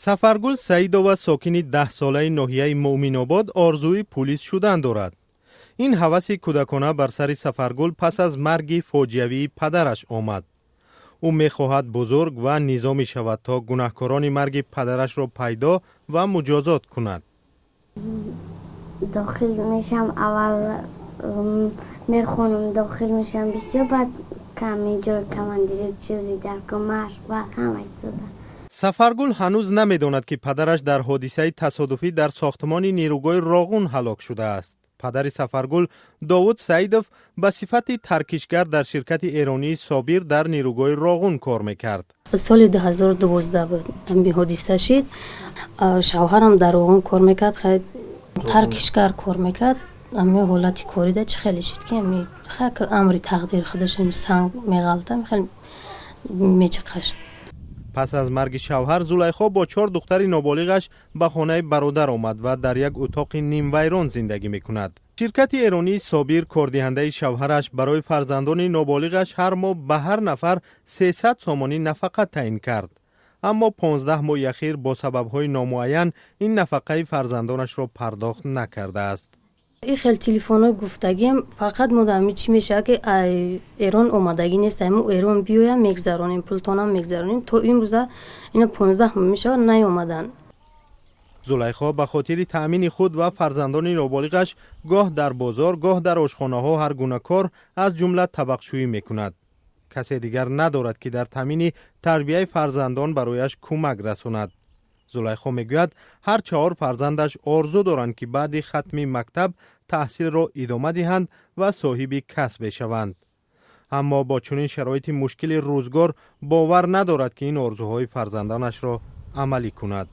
Сафаргул Саидова, сокини 10-солаи ноҳияи Муъминобод, орзуи пулис шудан дорад. Ин ҳаваси кӯдакона бар сари Сафаргул пас аз марги фоҷиавии падараш омад. Ӯ мехоҳад бузург ва низомӣ шавад, то гунаҳкорони марги падарашро пайдо ва муҷозот кунад. Дохил мешам, аввал мехонам, дохил мешам бисёр, баъд ками ҷои командири, чизи дар машқ, баъд ҳама чизода. Сафаргул ҳанӯз намедонад, ки падараш дар ҳодисаи тасодуфӣ дар сохтмони нерӯгоҳи Роғун ҳалок шудааст. Падари Сафаргул, Довуд Саидов, ба сифати таркишгар дар ширкати эронии Собир дар нерӯгоҳи Роғун кор мекард. Соли 2012 буд ҳамин ҳодиса шид. Шавҳарам дар Роғун кор мекард, таркишгар кор мекард. Ҳамин ҳолати корида чӣ хеле шид, ки амри тақдир худаш санг меғалта, хеле мечиқаш. Пас аз марги шавҳар, Зулайхо бо чор духтари ноболиғаш ба хонаи бародар омад ва дар як утоқи нимвайрон зиндагӣ мекунад. Ширкати эронии Собир, кордиҳандаи шавҳараш, барои фарзандони ноболиғаш ҳар моҳ ба ҳар нафар 300 сомонӣ нафақа таъин кард, аммо 15 моҳи ахир бо сабабҳои номуайян ин нафақаи фарзандонашро пардохт накардааст. Ин хел телефонҳои гуфтагиам фақат модами чӣ мешавад, ки Эрон омадагӣ нест. Мо Эрон биёям, мегзаронем, пултонам мегзаронем. То имрӯза ина 15 моҳ мешавад, наёмаданд. Зулайхо ба хотири таъмини худ ва фарзандони ноболиғаш гоҳ дар бозор, гоҳ дар ошхонаҳо ҳар гуна кор, аз ҷумла табақшӯӣ мекунад. Касе дигар надорад, ки дар таъмини тарбияи фарзандон барояш кӯмак расонад. Зулайхо мегӯяд, ҳар чаҳор фарзандаш орзу доранд, ки баъди хатми мактаб таҳсилро идома диҳанд ва соҳиби касб мешаванд, аммо бо чунин шароити мушкили рӯзгор бовар надорад, ки ин орзуҳои фарзандонашро амалӣ кунад.